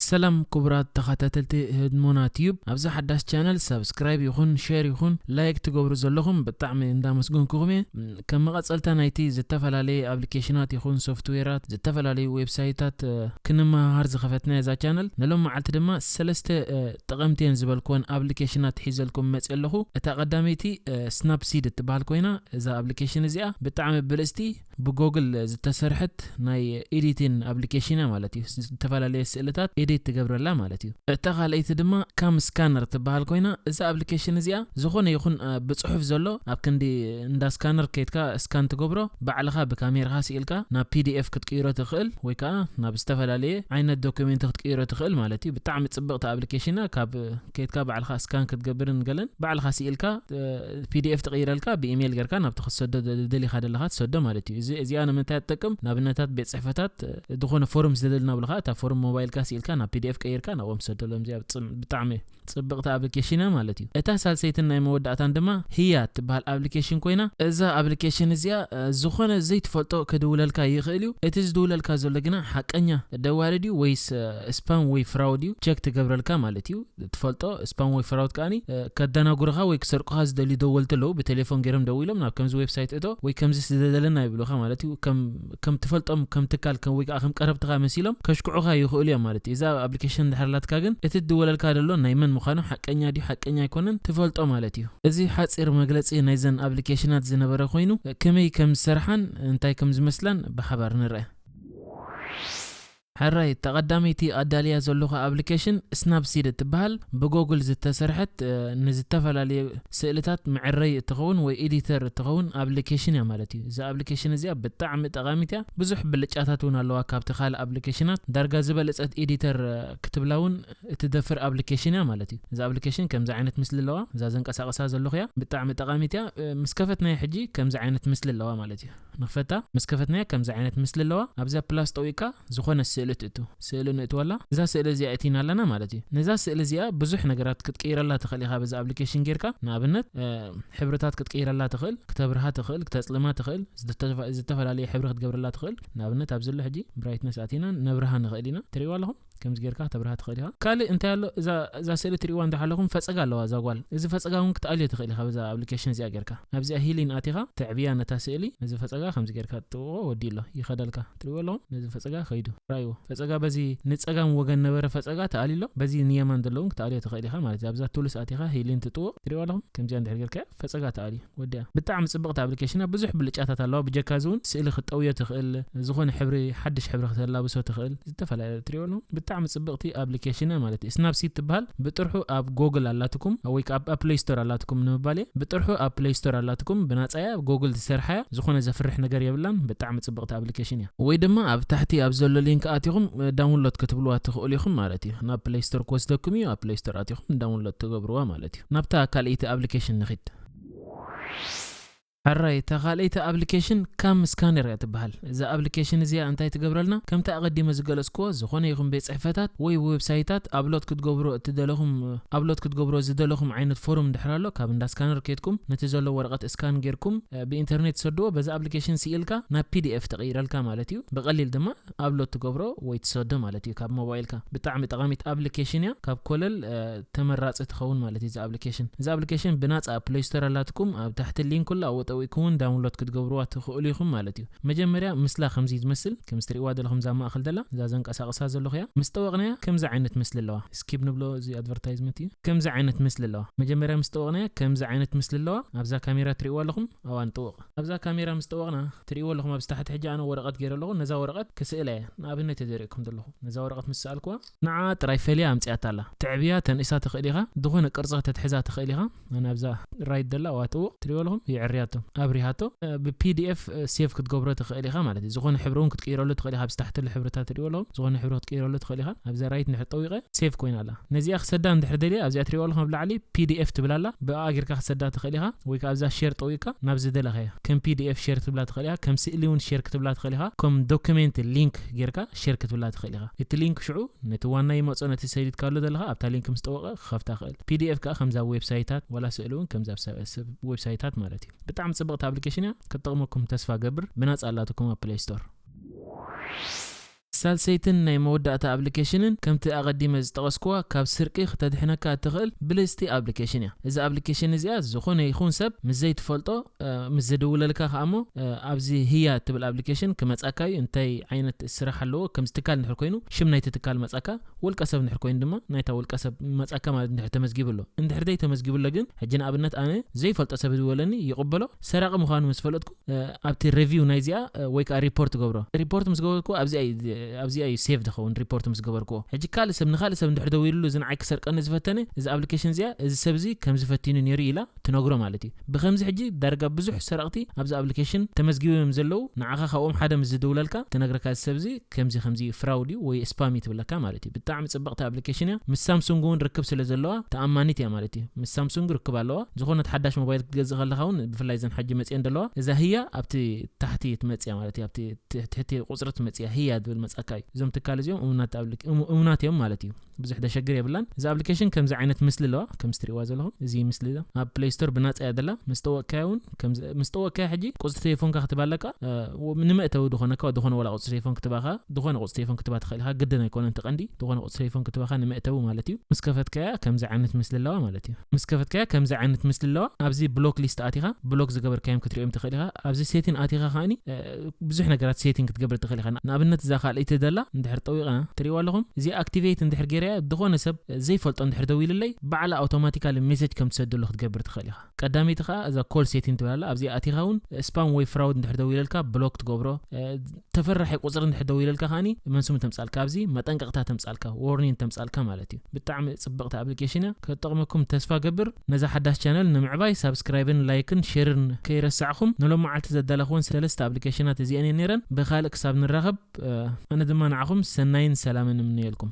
ሰላም ክቡራት ተኸታተልቲ ህድሞና ቲዩብ፣ ኣብዚ ሓዳስ ቻነል ሳብስክራይብ ይኹን ሼር ይኹን ላይክ ትገብሩ ዘለኹም ብጣዕሚ እንዳመስገንኩኹም እየ። ከም መቐጸልታ ናይቲ ዝተፈላለየ ኣፕሊኬሽናት ይኹን ሶፍትዌራት፣ ዝተፈላለዩ ዌብሳይታት፣ እ፣ ክንመሃር ዝኸፈትና እዛ ቻነል፣ ንሎም መዓልቲ ድማ ሰለስተ፣ እ፣ ጠቐምቲ እየን ዝበልኩወን ኣፕሊኬሽናት ሒዘልኩም መጽእ ኣለኹ። እታ ቀዳመይቲ፣ እ፣ ስናፕሲድ እትበሃል ኮይና፣ እዛ ኣፕሊኬሽን እዚኣ ብጣዕሚ ብልጽቲ ብጎግል ዝተሰርሐት ናይ ኤዲቲን ኣፕሊኬሽን እያ ማለት እዩ። ዝተፈላለየ ስእልታት ኤዲት ትገብረላ ማለት እዩ። እታ ካልኣይቲ ድማ ካም ስካነር ትበሃል ኮይና፣ እዛ ኣፕሊኬሽን እዚኣ ዝኾነ ይኹን፣ እ፣ ብጽሑፍ ዘሎ ኣብ ክንዲ እንዳ ስካነር ከይድካ ስካን ትገብሮ፣ ባዕልኻ ብካሜራኻ ስኢልካ ናብ ፒ ዲ ኤፍ ክትቅይሮ ትኽእል ወይ ከዓ ናብ ዝተፈላለየ ዓይነት ዶኩሜንት ክትቅይሮ ትኽእል ማለት እዩ። ብጣዕሚ ጽብቕቲ ኣፕሊኬሽን እያ። ካብ ከይድካ ባዕልኻ ስካን ክትገብርን ገለን ባዕልኻ ስኢልካ፣ እ፣ ፒ ዲ ኤፍ ትቕይረልካ ብኢሜይል ጌርካ ናብቲ ክትሰዶ ደ-፣ ደሊኻ ደለኻ ትሰዶ ማለት እዩ። እዚ፣ እዚኣ ንምንታይ ትጠቅም? ንኣብነታት ቤት ጽሕፈታት፣ እ፣ ዝኾነ ፎርም ዝደለልና ብለኻ እታ ፎርም ሞባይልካ ስኢልካ ናብ ፒ ዲ ኤፍ ቀይርካ ናብኦም ትሰደሎም። እዚኣ ብጽም-፣ ብጣዕሚ ጽብቕቲ ኣፕሊኬሽን እያ ማለት እዩ። እታ ሳልሰይትን ናይ መወዳእታን ድማ ህያ ትበሃል ኣፕሊኬሽን ኮይና፣ እዛ ኣፕሊኬሽን እዚኣ፣ እ፣ ዝኾነ ዘይትፈልጦ ክድውለልካ ይኽእል እዩ። እቲ ዝድውለልካ ዘሎ ግና ሓቀኛ ደዋሊ ድዩ ወይስ፣ እ፣ ስፓም ወይ ፍራውድ እዩ ቸክ ትገብረልካ ማለት እዩ። ትፈልጦ ስፓም ወይ ፍራውድ ከኣኒ፣ እ፣ ከደናጉርኻ ወይ ክሰርቁኻ ዝደልዩ ደወልቲ ኣለዉ። ብቴሌፎን ገይሮም ደዊሎም ናብ ከምዚ ዌብሳይት እቶ ወይ ከምዚ ስደደለና ይብሉኻ ማለት እዩ። ከም፣ ከም ትፈልጦም ከም ትካል ከም፣ ወይ ከዓ ከም ቀረብትኻ መሲሎም ከሽክዑኻ ይኽእሉ እዮም ማለት እዩ። እዛ ኣፕሊኬሽን እንድሕር ኣላትካ ግን እቲ ትድወለልካ ዘሎ ናይ መን ምዃኑ ሓቀኛ ድዩ ሓቀኛ ኣይኮነን ትፈልጦ ማለት እዩ። እዚ ሓፂር መግለፂ ናይዘን ኣፕሊኬሽናት ዝነበረ ኮይኑ፣ ከመይ ከም ዝሰርሓን እንታይ ከም ዝመስላን ብሓባር ንርአ። ሕራይ፣ ተቐዳመይቲ ኣዳልያ ዘለኹ ኣፕሊኬሽን ስናፕሲድ እትበሃል ብጎግል ዝተሰርሐት፣ እ፣ ንዝተፈላለየ ስእልታት መዕረይ እትኸውን ወይ ኤዲተር እትኸውን ኣፕሊኬሽን እያ ማለት እዩ። እዛ ኣፕሊኬሽን እዚኣ ብጣዕሚ ጠቓሚት እያ። ብዙሕ ብልጫታት እውን ኣለዋ ካብቲ ካልእ ኣፕሊኬሽናት። ዳርጋ ዝበለጸት ኤዲተር፣ እ፣ ክትብላ እውን እትደፍር ኣፕሊኬሽን እያ ማለት እዩ። እዛ ኣፕሊኬሽን ከምዚ ዓይነት ምስሊ ኣለዋ። እዛ ዘንቀሳቐሳ ዘለኹ እያ። ብጣዕሚ ጠቓሚት እያ። እ፣ ምስ ከፈትናያ ሕጂ ከምዚ ዓይነት ምስሊ ኣለዋ ማለት እዩ። ንኽፈታ ምስ ከፈትናያ ከምዚ ዓይነት ምስሊ ኣለዋ። ኣብዛ ፕላስ ጠዊቕካ ዝኾነ ስእሊ ትእቱ። ስእሊ ንእትወላ። እዛ ስእሊ እዚኣ እቲና ኣለና ማለት እዩ። ነዛ ስእሊ እዚኣ ብዙሕ ነገራት ክትቅይረላ ትኽእል ኢኻ በዛ ኣፕሊኬሽን ጌርካ። ንኣብነት፣ እ፣ ሕብርታት ክትቅይረላ ትኽእል፣ ክተብርሃ ትኽእል፣ ክተጽልማ ትኽእል፣ ዝተፈ-፣ ዝተፈላለየ ሕብሪ ክትገብረላ ትኽእል። ንኣብነት ኣብዚ ዘሎ ሕጂ ብራይትነስ ኣቲና ነብርሃ ንኽእል ኢና። ትርእይዋ ኣለኹም? ከምዚ ጌርካ ተብርሃ ትኽእል ኢኻ። ካልእ እንታይ ኣሎ? እዛ፣ እዛ ስእሊ ትርእይዋ እንድሕር ኣለኹም ፈጸጋ ኣለዋ እዛ ጓል። እዚ ፈጸጋ እውን ክትኣልዮ ትኽእል ኢኻ በዛ ኣፕሊኬሽን እዚኣ ጌርካ። ኣብዚኣ ሂሊን ኣቲኻ ተዕብያ ነታ ስእሊ። ነዚ ፈጸጋ ከምዚ ጌርካ ትጥውቖ ወዲኡ ኣሎ። ይኸደልካ። ትርእይዎ ኣለኹም? ነዚ ፈጸጋ ከይዱ። ራእይዎ። ፈጸጋ በዚ ንጸጋም ወገን ነበረ ፈጸጋ ተኣልዩ ኣሎ። በዚ ንየማን ዘሎ እውን ክትኣልዮ ትኽእል ኢኻ ማለት እዩ። ኣብዛ ቱልስ ኣቲኻ ሂሊን ትጥውቕ። ትርእይዎ ኣለኹም? ከምዚኣ እንድሕር ጌርካ ፈጸጋ ተኣልዩ። ወዲኣ። ብጣዕሚ ጽብቕቲ ኣፕሊኬሽን እያ። ብዙሕ ብልጫታት ኣለዋ። ብጀካ እዚ እውን ስእሊ ክትጠውዮ ትኽእል፣ ዝኾነ ሕብሪ፣ ሓድሽ ሕብሪ ከተላብሶ ትኽእል። ዝተፈላለዩ ትርእይዎ ኣለኹም። ብጣዕሚ ጽብቕቲ ኣፕሊኬሽን እያ ማለት እዩ። ስናፕሲድ ትበሃል። ብጥርሑ ኣብ ጎግል ኣላትኩም፣ ወይ ከኣ ኣብ ፕሌይ ስቶር ኣላትኩም ንምባል እየ። ብጥርሑ ኣብ ፕሌይ ስቶር ኣላትኩም፣ ብናጻ እያ፣ ጎግል ዝሰርሓ እያ። ዝኾነ ዘፍርሕ ነገር የብላን። ብጣዕሚ ጽብቕቲ ኣፕሊኬሽን እያ። ወይ ድማ ኣብ ታሕቲ ኣብ ዘሎ ሊንክ ኣቲኹም፣ እ፣ ዳውንሎድ ክትብልዋ ትኽእሉ ኢኹም ማለት እዩ። ናብ ፕሌይ ስቶር ክወስደኩም እዩ። ኣብ ፕሌይ ስቶር ኣቲኹም ዳውንሎድ ትገብርዋ ማለት እዩ። ናብታ ካልኣይቲ ኣፕሊኬሽን ንኺድ። ሕራይ፣ እታ ካልኣይቲ ኣፕሊኬሽን ካም ስካነር እያ ትበሃል። እዛ ኣፕሊኬሽን እዚኣ እንታይ ትገብረልና? ከምቲ ኣቐዲመ ዝገለጽክዎ፣ ዝኾነ ይኹን ቤት ጽሕፈታት ወይ ዌብሳይታት ኣፕሎድ ክትገብሮ እትደለኹም፣ ኣፕሎድ ክትገብሮ ዝደለኹም ዓይነት ፎርም እንድሕር ኣሎ፣ ካብ እንዳ ስካነር ኬድኩም ነቲ ዘሎ ወረቐት ስካን ጌርኩም፣ እ፣ ብኢንተርኔት ትሰድዎ፣ በዛ ኣፕሊኬሽን ስኢልካ ናብ ፒ ዲ ኤፍ ተቐይረልካ ማለት እዩ። ብቐሊል ድማ ኣፕሎድ ትገብሮ ወይ ትሰዶ ማለት እዩ ካብ ሞባይልካ። ብጣዕሚ ጠቓሚት ኣፕሊኬሽን እያ። ካብ ኮለል፣ እ፣ ተመራጺ ትኸውን ማለት እዩ እዛ ኣፕሊኬሽን። እዛ ኣፕሊኬሽን ብናጻ ኣብ ፕሌይ ስቶር ኣላትኩም፣ ኣብ ታሕቲ ሊንክ ኩላ ኣብኡ ጠዊቕኩም እውን ዳውንሎድ ክትገብርዋ ትኽእሉ ኢኹም ማለት እዩ። መጀመርያ ምስላ ከምዚ ትመስል፣ ከምዚ ትርእይዋ ዘለኹም እዛ ማእከል ዘላ፣ እዛ ዘንቀሳቕሳ ዘለኹ እያ። ምስ ጠወቕናያ ከምዚ ዓይነት ምስሊ ኣለዋ። ስኪፕ ንብሎ፣ እዚ ኣድቨርታይዝመንት እዩ። ከምዚ ዓይነት ምስሊ ኣለዋ። መጀመርያ ምስ ጠወቕናያ ከምዚ ዓይነት ምስሊ ኣለዋ። ኣብዛ ካሜራ ትርእይዋ ኣለኹም፣ ኣብኣ ንጥውቕ። ኣብዛ ካሜራ ምስ ጠወቕና ትርእይዎ ኣለኹም ኣብዚ ታሕቲ ሕጂ ኣነ ወረቐት ገይረ ኣለኹ። ነዛ ወረቐት ክስእላ እየ። ንኣብነት እየ ዘርእየኩም ዘለኹ። ነዛ ወረቐት ምስ ሰኣልኩዋ ንዓ ጥራይ ፈልያ ኣምጺኣታ ኣላ። ተዕብያ ተንእሳ ትኽእል ኢኻ። ዝኾነ ቅርጺ ከተትሕዛ ትኽእል ኢኻ። ኣነ ኣብዛ ራይት ዘላ ኣብኣ ጥውቕ ትርእይዎ ኣለኹም። የዕርያቶ፣ ኣብሪሃቶ፣ እ፣ ብ ፒ ዲ ኤፍ፣ እ፣ ሴቭ ክትገብሮ ትኽእል ኢኻ ማለት እዩ። ዝኾነ ሕብሪ እውን ክትቅይረሉ ትኽእል ኢኻ። ኣብዚ ታሕቲ ዘሎ ሕብርታት ትርእይዎ ኣለኹም። ዝኾነ ሕብሪ ክትቅይረሉ ትኽእል ኢኻ። ኣብዛ ራይት እንድሕር ጠዊቐ ሴቭ ኮይና ኣላ። ነዚኣ ክሰዳ እንድሕር ደልየ ኣብዚኣ ትርእይዎ ኣለኹም ኣብ ላዕሊ ፒ ዲ ኤፍ ትብል ኣላ። ብኣ ጌርካ ክሰዳ ትኽእል ኢኻ። ወይ ከኣ ኣብዛ ሼር ጠዊቕካ ናብ ዝደለኻዮ ከም ፒ ዲ ኤፍ ሼር ክትብላ ትኽእል ኢኻ። ከም ስእሊ እውን ሼር ክትብላ ትኽእል ኢኻ። ከም ዶክመንት ሊንክ ጌርካ ሼር ክትብላ ትኽእል ኢኻ። እቲ ሊንክ ሽዑ ነቲ ዋና ይመጾ፣ ነቲ ሰዲድካሉ ዘለኻ ኣብታ ሊንክ ምስ ጠወቐ ክኸፍታ ይኽእል። ፒ ዲ ኤፍ ከኣ ከምዛ ዌብሳይታት፣ ዋላ ስእሊ እውን ከምዛ ኣብ ሰብ፣ ሰብ ዌብሳይታት ማለት እዩ። ብጣዕሚ ጽብቕቲ ኣፕሊኬሽን እያ። ክትጠቕመኩም ተስፋ ገብር። ብናጻ ኣላትኩም ኣብ ፕሌይ ስቶር። ሳልሰይትን ናይ መወዳእታ ኣፕሊኬሽንን ከምቲ ኣቐዲመ ዝጠቐስኩዋ ካብ ስርቂ ክተድሕነካ እትኽእል ብልጽቲ ኣፕሊኬሽን እያ። እዚ ኣፕሊኬሽን እዚኣ ዝኾነ ይኹን ሰብ ምስ ዘይትፈልጦ ምስ ዝድውለልካ ከኣ እሞ ኣብዚ ህያ እትብል ኣፕሊኬሽን ክመጻካ እዩ። እንታይ ዓይነት ስራሕ ኣለዎ? ከምዚ ትካል እንድሕር ኮይኑ ሽም ናይቲ ትካል መጻካ፣ ውልቀ ሰብ እንድሕር ኮይኑ ድማ ናይታ ውልቀ ሰብ መጻካ ማለት እንድሕር ተመዝጊቡ ኣሎ። እንድሕር ደይ ተመዝጊቡ ኣሎ ግን ሕጂ ንኣብነት ኣነ ዘይፈልጦ ሰብ ዝወለኒ ይቕበሎ፣ ሰራቂ ምዃኑ ምስ ፈለጥኩ ኣብቲ ሪቪው ናይዚኣ ወይ ከዓ ሪፖርት ገብሮ። ሪፖርት ምስ ገበርኩ ኣብዚኣ እዩ ሴቭ ዝኸውን። ሪፖርት ምስ ገበርክዎ ሕጂ ካልእ ሰብ ንኻልእ ሰብ እንድሕር ደዊሉሉ እዚ ንዓይ ክሰርቀኒ ዝፈተነ እዚ ኣፕሊኬሽን እዚኣ እዚ ሰብ እዚ ከም ዝፈቲኑ ነይሩ ኢላ ትነግሮ ማለት እዩ። ብከምዚ ሕጂ ዳርጋ ብዙሕ ሰረቕቲ ኣብዚ ኣፕሊኬሽን ተመዝጊቦም እዮም ዘለዉ። ንዓኻ ካብኦም ሓደ ምስ ዝድውለልካ ትነግረካ እዚ ሰብ እዚ ከምዚ ከምዚ ፍራውድ እዩ ወይ ስፓም እዩ ትብለካ ማለት እዩ። ብጣዕሚ ጽብቕቲ ኣፕሊኬሽን እያ። ምስ ሳምሱንግ እውን ርክብ ስለ ዘለዋ ተኣማኒት እያ ማለት እዩ። ምስ ሳምሱንግ ርክብ ኣለዋ። ዝኾነት ሓዳሽ ሞባይል ክትገዝእ ከለኻ እውን ብፍላይ ዘን ሓጂ መጽየን ዘለዋ እዛ ህያ ኣብቲ ታሕቲ ትመጽያ ማለት እዩ። ኣብቲ ትሕቲ ቁጽሪ ትመጽያ ህያ ዝብል መጻካ እዩ። እዞም ትካል እዚኦም እሙናት እዮም ማለት እዩ። ብዙሕ ደሸግር የብላን። እዚ ኣፕሊኬሽን ከምዚ ዓይነት ምስሊ ኣለዋ፣ ከምዚ ትሪእዋ ዘለኹም። እዚ ምስሊ እዛ ኣብ ፕሌይ ስቶር ብናጻ እያ ዘላ። ምስ ጠወቅካያ እውን ምስ ጠወቅካያ ሕጂ ቁጽሪ ቴሌፎንካ ክትባ ኣለካ። ንመእተዊ ዝኾነካ ዝኾነ ዋላ ቁጽሪ ቴሌፎን ክትባኻ ዝኾነ ቁጽሪ ቴሌፎን ክትባ ትኽእል ኢኻ። ግድን ኣይኮነን እቲ ቀንዲ ዝኾነ ቁጽሪ ቴሌፎን ክትባኻ ንመእተዊ ማለት እዩ። ምስ ከፈትካያ ከምዚ ዓይነት ምስሊ ኣለዋ ማለት እዩ። ምስ ከፈትካያ ከምዚ ዓይነት ምስሊ ኣለዋ። ኣብዚ ብሎክ ሊስት ኣቲኻ ብሎክ ዝገበርካዮም ክትሪኦም ትኽእል ኢኻ። ኣብዚ ሴቲን ኣቲኻ ከዓኒ ብዙሕ ነገራት ሴቲንግ ክትገብር ትኽእል ኢኻ። ንኣብነት እዛ ካልኣይቲ ደላ እንድሕር ጠዊቕና ትሪእዋ ኣለኹም። እዚ ኣክቲቬት እንድሕር ገይረያ ዝኾነ ሰብ ዘይፈልጦ እንድሕር ደዊልለይ ባዕላ ኣውቶማቲካሊ ሜሴጅ ከም ትሰደሉ ክትገብር ትኽእል ኢኻ። ቀዳመይቲ ከዓ እዛ ኮል ሴቲን ትብላላ። ኣብዚኣ ኣቲኻ እውን ስፓም ወይ ፍራውድ እንድሕር ደዊለልካ ብሎክ ትገብሮ። ተፈራሒ ቁፅሪ እንድሕር ደዊለልካ ከዓኒ መንስሙ ተምፃልካ ኣብዚ መጠንቀቕታ ተምፃልካ፣ ዎርኒንግ ተምፃልካ ማለት እዩ። ብጣዕሚ ፅብቕቲ ኣፕሊኬሽን እያ። ክትጠቕመኩም ተስፋ ገብር። ነዛ ሓዳሽ ቻነል ንምዕባይ ሳብስክራይብን ላይክን ሼርን ከይረሳዕኹም። ንሎም መዓልቲ ዘዳለኽወን ሰለስተ ኣፕሊኬሽናት እዚአን እየን ነይረን። ብኻልእ ክሳብ ንራኸብ ኣነ ድማ ንዓኹም ሰናይን ሰላምን እምነየልኩም።